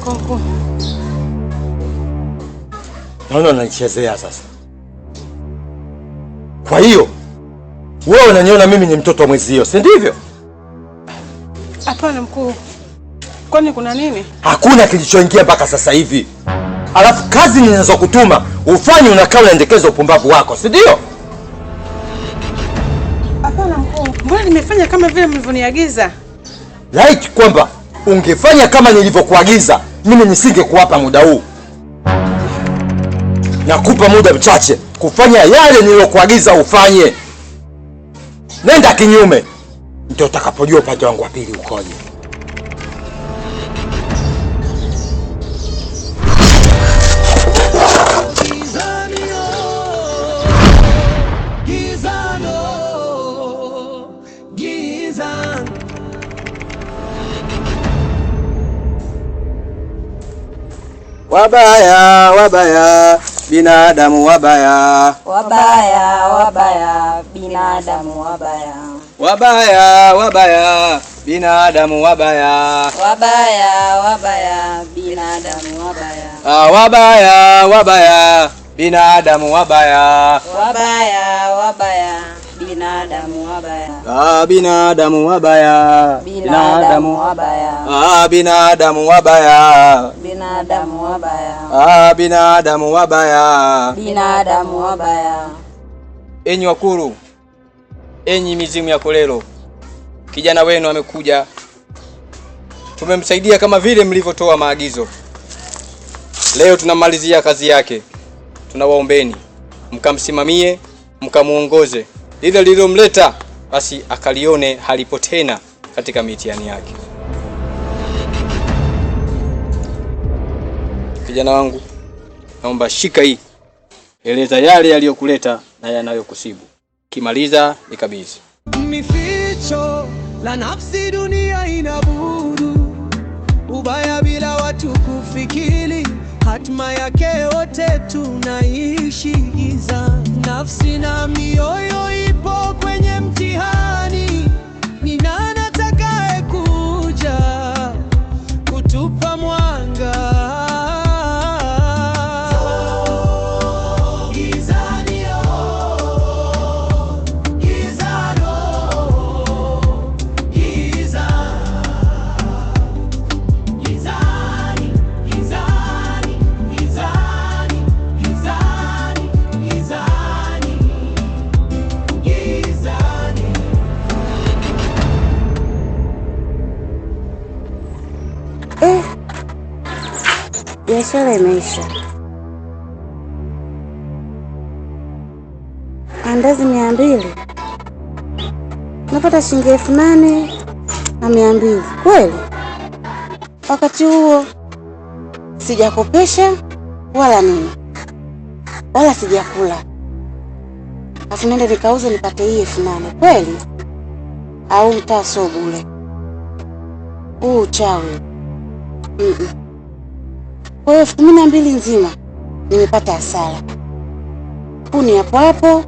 Yako mkuu. Naona unanichezea sasa. Kwa hiyo wewe unaniona mimi ni mtoto wa mwezio, si ndivyo? Hapana mkuu, kwani kuna nini? Hakuna kilichoingia mpaka sasa hivi. Alafu kazi ninazokutuma ufanye, unakaa unaendekeza upumbavu wako, si ndio? Hapana mkuu, mbona nimefanya kama vile mlivyoniagiza? Laiti kwamba ungefanya kama nilivyokuagiza, mimi nisingekuwapa muda huu. Nakupa muda mchache kufanya yale niliyokuagiza ufanye. Nenda kinyume, ndio utakapojua upande wangu wa pili ukoje. Wabaya, wabaya, binadamu wabaya. Wabaya, wabaya, binadamu wabaya. Wabaya, wabaya, binadamu wabaya. Wabaya, wabaya, binadamu wabaya. Ah, wabaya, wabaya, binadamu wabaya. Wabaya, wabaya, binadamu wabaya. Ah, binadamu wabaya. Binadamu wabaya. Ah, binadamu wabaya. Binadamu wabaya. Ah, binadamu wabaya. Binadamu wabaya. Enyi wakuru, enyi mizimu ya Kolelo, kijana wenu amekuja, tumemsaidia kama vile mlivyotoa maagizo. Leo tunamalizia kazi yake. Tunawaombeni mkamsimamie, mkamuongoze, lile lililomleta basi akalione halipo tena katika mitihani yake. Kijana wangu, naomba shika hii, eleza yale yaliyokuleta na yanayokusibu. Kimaliza nikabidhi. Mificho la nafsi dunia inabudu ubaya bila watu kufikiri, hatma yake wote tunaishi giza. Nafsi na mioyo ipo kwenye mtihani, ni nani atakaye kuja kutupa mwanga? Gizani, oh, gizani, oh, giza. Gizani, gizani, gizani, gizani, gizani, gizani. Eh, biashara imeisha. Andazi 200 napata shilingi 8,200 kweli? Wakati huo sijakopesha wala nini wala sijakula, afu nende nikauze nipate hii 8,000 kweli? Au mtaa sio bure huu uchawi? Kwa hiyo 12,000 nzima nimepata hasara. Kuni hapo hapo,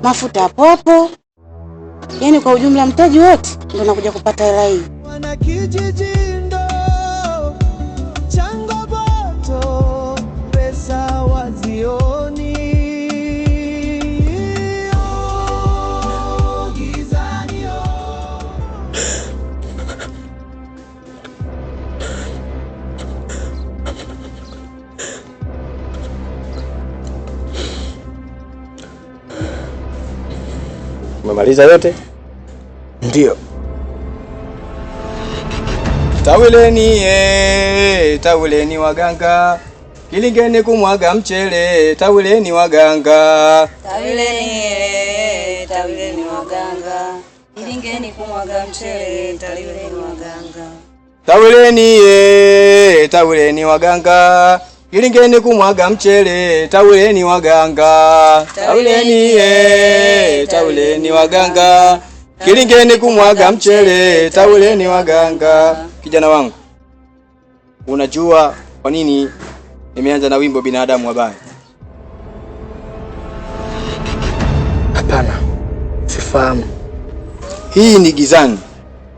mafuta hapo hapo, yaani kwa ujumla mtaji wote ndo nakuja kupata hela hii. Wana kijiji ndo changamoto, pesa wazioni. Oh, gizani, oh. Umemaliza yote? Ndio. Tawileni tawileni waganga, kilingeni kumwaga mchele, tawileni waganga. Tawileni, tawileni waganga. Ilingeni kumwaga mchele, tawileni waganga. Tawileni tawileni waganga, kilingeni kumwaga mchele, tawileni waganga. Tawileni tawileni waganga, kilingeni kumwaga mchele, tawileni waganga. Kijana wangu, unajua kwa nini nimeanza na wimbo binadamu wabaya? Hapana, sifahamu. Hii ni gizani.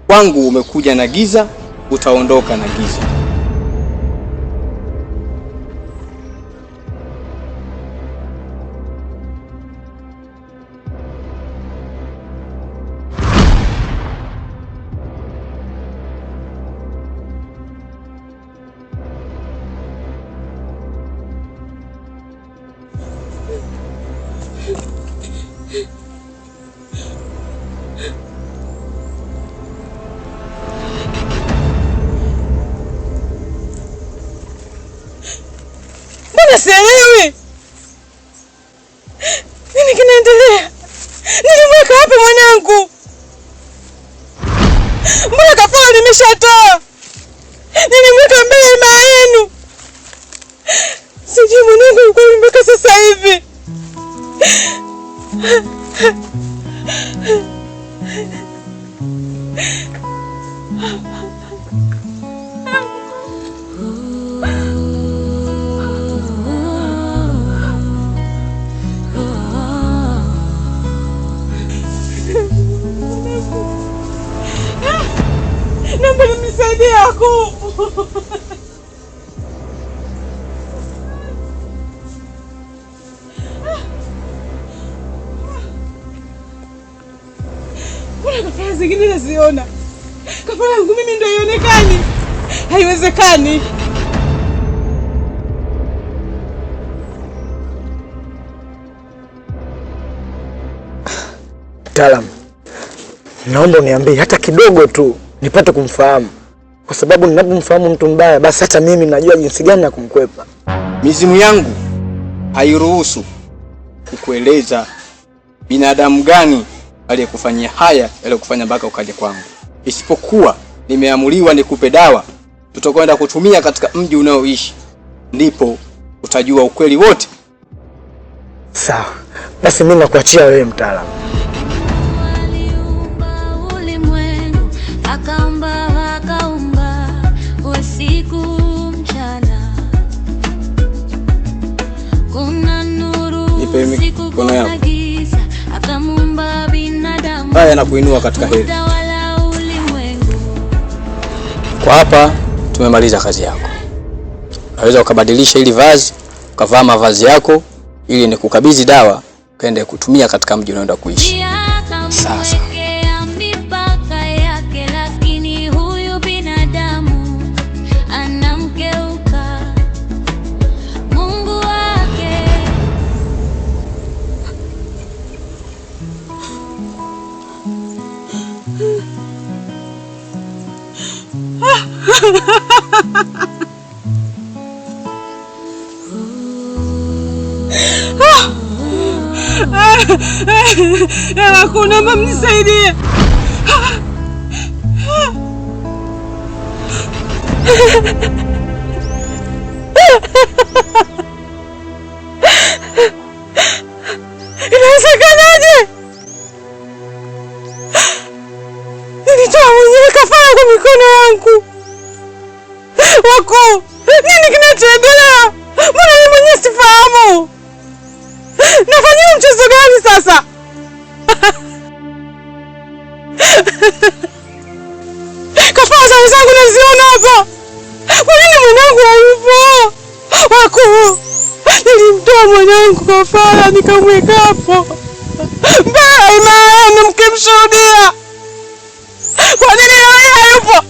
Kwangu umekuja na giza, utaondoka na giza. Vipi? Nini kinaendelea? Nilimweka wapi mwanangu? Mbona kafara nimeshatoa? Nilimweka mbele mama yenu. Sijui mwanangu yuko mpaka sasa hivi. Naomba mnisaidie aku. Mbona kafara zingine naziona? Kafara yangu mimi ndio haionekani. Haiwezekani. Mtaalamu, naomba uniambie hata kidogo tu nipate kumfahamu, kwa sababu ninapomfahamu mtu mbaya basi hata mimi najua jinsi gani ya kumkwepa. Mizimu yangu hairuhusu kukueleza binadamu gani aliyekufanyia haya yaliyokufanya mpaka ukaje kwangu, isipokuwa nimeamuliwa nikupe dawa tutakwenda kutumia katika mji unaoishi, ndipo utajua ukweli wote. Sawa, basi mimi nakuachia wewe mtaalamu. Ulimwengu akaumba akaumba usiku mchana, kuna nuru Nipe usiku mikono yako. kuna giza, akamuumba binadamu Haya na kuinua katika heri. utawala ulimwengu. Kwa hapa tumemaliza kazi yako. Unaweza ukabadilisha ili vazi, ukavaa mavazi yako ili nikukabidhi dawa ukaende kutumia katika mji unaoenda kuishi. Sasa Akamwekea mipaka yake, lakini huyu binadamu anamkeuka Mungu wake. Wakuu, naomba mnisaidie. Inawezekanaje? Nilitoa mwenyewe kafara kwa mikono yangu. Wakuu, nini kinachoendelea? Mbona mimi mwenyewe sifahamu? Nafanyia mchezo gani sasa? Kafara za wenzangu naziona hapa. Kwa nini mwanangu hayupo? Wakuu, nilimtoa mwanangu kafara nikamweka hapo mbele imani mkimshuhudia. Kwa nini yeye hayupo?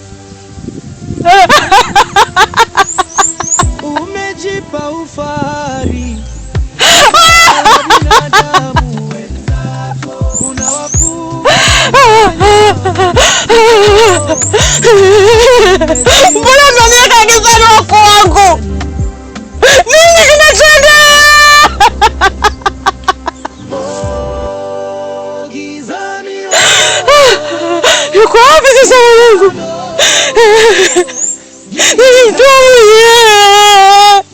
Umejipa ufahari binadamu wenzako unawafuga. Mbona mnaniweka gizani wakuu wangu? Nini kinachoendelea? Yuko wapi sasa mwanangu? Nilimtoa mwenyewe.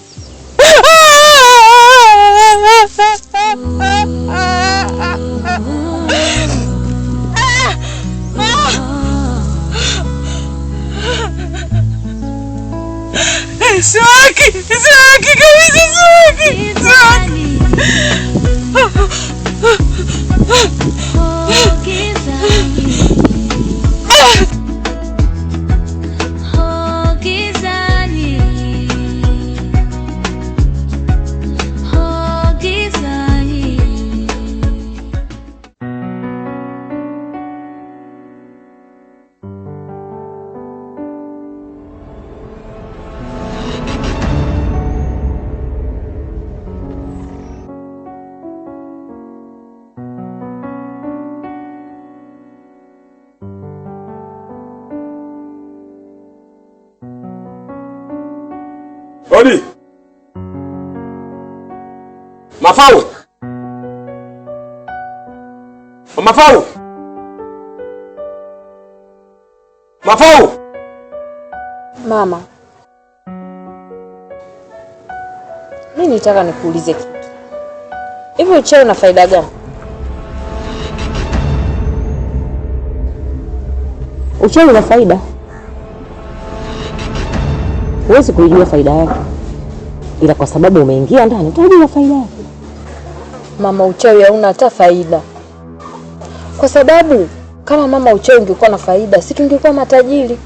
Sio haki, sio haki kabisa, sio haki, sio haki. Oh, gizani. Oh, gizani. Oh, gizani. Odi. Mafau. Mafau. Mafau. Mama, mimi nitaka nikuulize kitu. Hivi uchawi una faida gani? Uchawi una faida. Huwezi kuijua faida yake, ila kwa sababu umeingia ndani utajua faida yake. Mama, uchawi hauna hata faida. Kwa sababu kama mama uchawi ungekuwa na faida, si tungekuwa matajiri?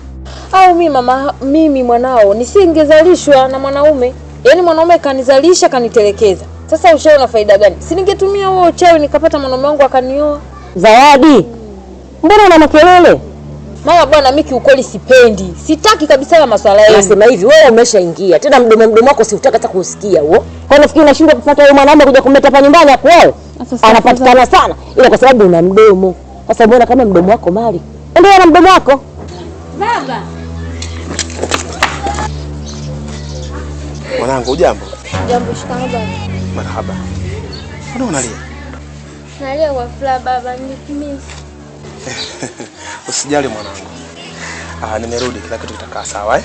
Au mimi mama, mimi mwanao nisingezalishwa na mwanaume. Yaani mwanaume kanizalisha kanitelekeza. Sasa uchawi una faida gani? Si ningetumia huo uchawi nikapata mwanaume wangu akanioa. Zawadi, mbona una makelele? Mama bwana, mimi kiukweli sipendi. Sitaki kabisa ya masuala yenu. Nasema hivi, wewe umeshaingia. Tena mdomo wako siutaka hata kusikia huo. Kwa nafikiri unashindwa kupata huyo mwanaume kuja kumleta hapa nyumbani akuoe? Anapatikana sana ila kwa sababu una mdomo. Sasa mbona kama mdomo wako mali? Endelea na mdomo wako. Baba. Mwanangu, hujambo? Jambo, shikamoo baba. Marhaba. Mbona unalia? Nalia kwa furaha baba, nilikimiss. Usijali mwanangu. Nimerudi, kila kitu kitakaa sawa eh?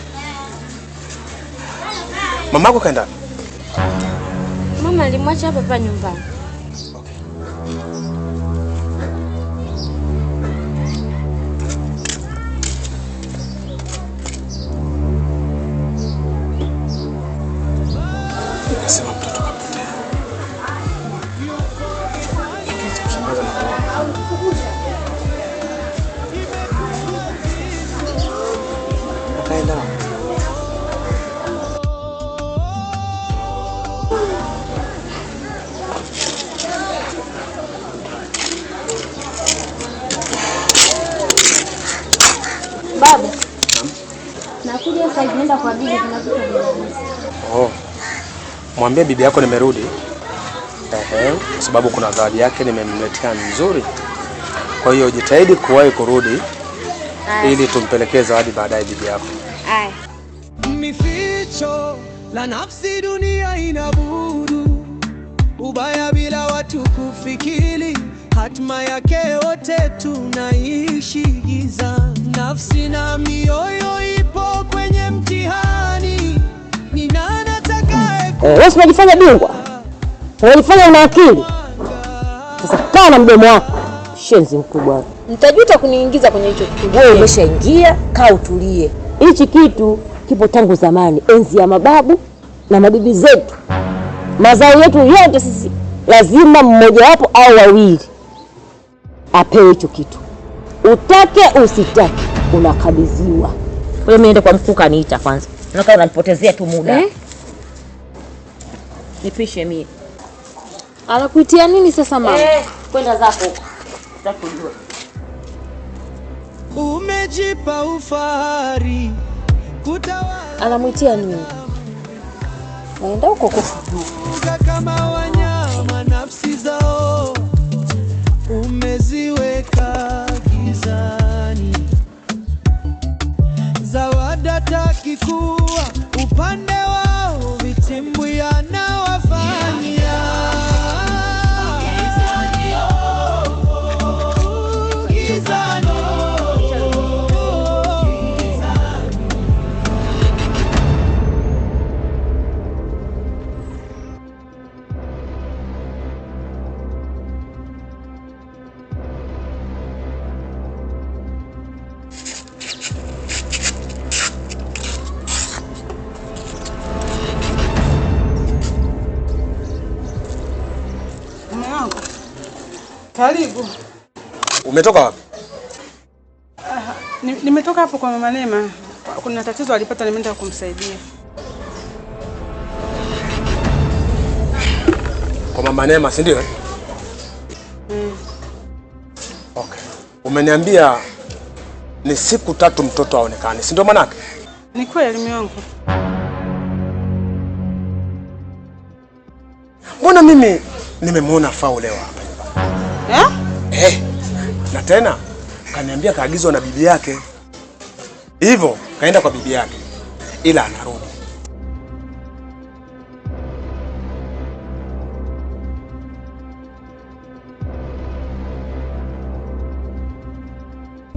Mamako kaenda wapi? Mama alimwacha hapa hapa nyumbani. Okay. Nasema mtoto kapotea. Lakini cha kushangaza na kuona akaenda wapi? Baba. Nakuja sasa hivi, nenda kwa bibi, kuna kitu nimemisi. Oh. Mwambie bibi yako nimerudi. Ehe, kwa sababu kuna zawadi yake nimemletea nzuri. Kwa hiyo jitahidi kuwahi kurudi ili tumpelekee zawadi baadaye bibi yako. Haya. Mificho la nafsi dunia inabudu, ubaya bila watu kufikiri, hatma yake wote tunaishi giza. Nafsi na mioyo ipo kwenye mtihani, ni nani atakaye? Wewe unajifanya bingwa, unajifanya una akili. Sasa kaa na mdomo wako, shenzi mkubwa. Mtajuta kuniingiza kwenye hicho kitu. Wewe umeshaingia, kaa utulie. Hichi kitu kipo tangu zamani, enzi ya mababu na mabibi zetu. Mazao yetu yote sisi lazima mmoja wapo au wawili apewe hicho kitu. Utake usitake, unakabidhiwa. Wewe mimi niende kwa mkuu kaniita kwanza. Unakaa unanipotezea tu muda. Nipishe mie. Anakuitia nini sasa mama? Kwenda zako huko. Sitakujua. Umejipa ufahari kutawala. Anamuitia nini? Naenda huko kufuga kama wanyama, nafsi zao umeziweka gizani. Zawadi hataki kuwa upande wao, vitimbwi anawafanyia. Gizani, Karibu. Umetoka wapi? Nimetoka hapo kwa Mama Neema. Kuna tatizo alipata, nimeenda kumsaidia. Kwa Mama Neema, si ndio? Okay. Umeniambia ni siku 3 mtoto aonekane, si ndio manake? Ni kweli mume wangu. Mbona mimi nimemuona Fau leo hapa nyumbani? Eh? Na tena kaniambia kaagizwa na bibi yake. Hivyo kaenda kwa bibi yake. Ila anarudi.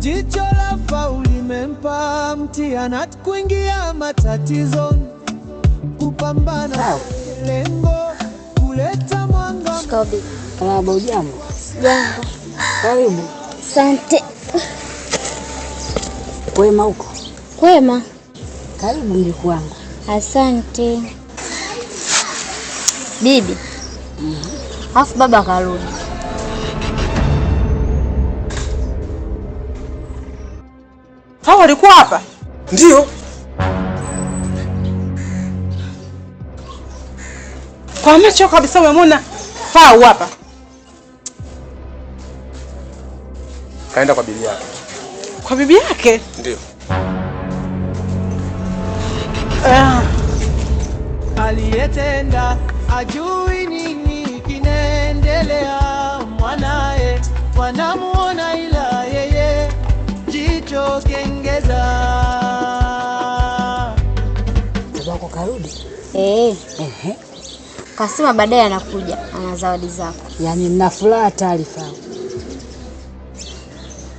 Jicho la Fau limempa mtihani kuingia matatizoni, kupambana lengo kuleta mwanga. Marahaba, hujambo? Jambo. Karibu. Asante. Kwema huko? Kwema. Karibu mjukuu wangu. Asante. Bibi. Alafu baba karudi. Hao walikuwa hapa? Ndio. Kwa macho kabisa umemwona Fau hapa. Kaenda kwa bibi yake. Kwa bibi yake? Ndio. Aliyetenda ajui nini kinaendelea, mwanae wanamuona ila yeye jicho kengeza. Babako karudi? Eh. Ehe. Kasema baadaye anakuja, ana zawadi zako. Yaani nina furaha taarifa.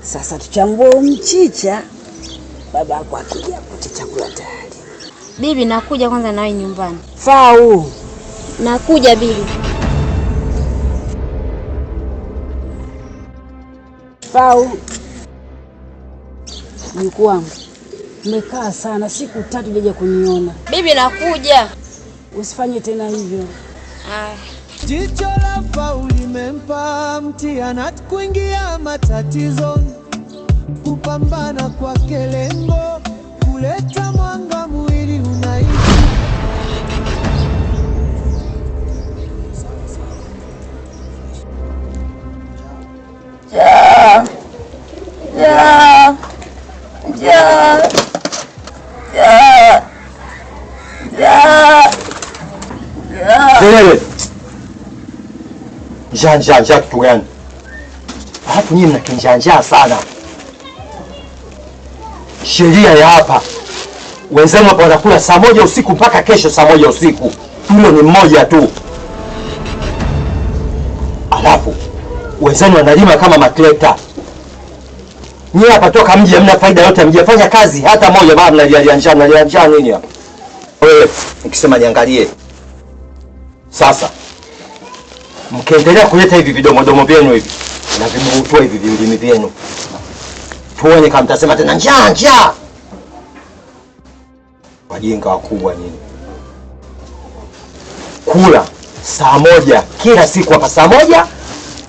Sasa tuchambue mchicha. Babako akija akute chakula tayari. Bibi, nakuja kwanza nawe nyumbani. Fau. Nakuja bibi. Fau. Mjukuu wangu, umekaa sana, siku 3 hujaja kuniona. Bibi, nakuja. Usifanye tena hivyo. Jicho la Fau limempa mtihani kuingia matatizoni, kupambana kwake lengo kuleta mwanga mwili unaishi. Ja. Ja. Ja. Ja. Ja. Ja. Kelele. Njaa njaa njaa kitu gani? Alafu nyinyi mna kinjaa sana. Sheria ya hapa, wenzenu hapa wanakula saa 1 usiku mpaka kesho saa 1 usiku. Mlo ni mmoja tu. Alafu wenzenu wanalima kama matrekta. Nyinyi hapa toka mji hamna faida yote, hamjafanya kazi hata moja, bado mnalia njaa, mnalia njaa nini hapa? Wewe nikisema niangalie. Sasa mkiendelea kuleta hivi vidomodomo vyenu hivi na viburutua hivi viulimi vyenu, tuone kama mtasema tena njaa njaa. Wajinga wakubwa nyinyi. Kula saa 1 kila siku hapa, saa 1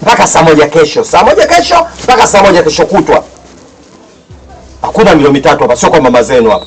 mpaka saa 1 kesho, saa 1 kesho mpaka saa 1 kesho kutwa. Hakuna milo mitatu hapa, sio kwa mama zenu hapa.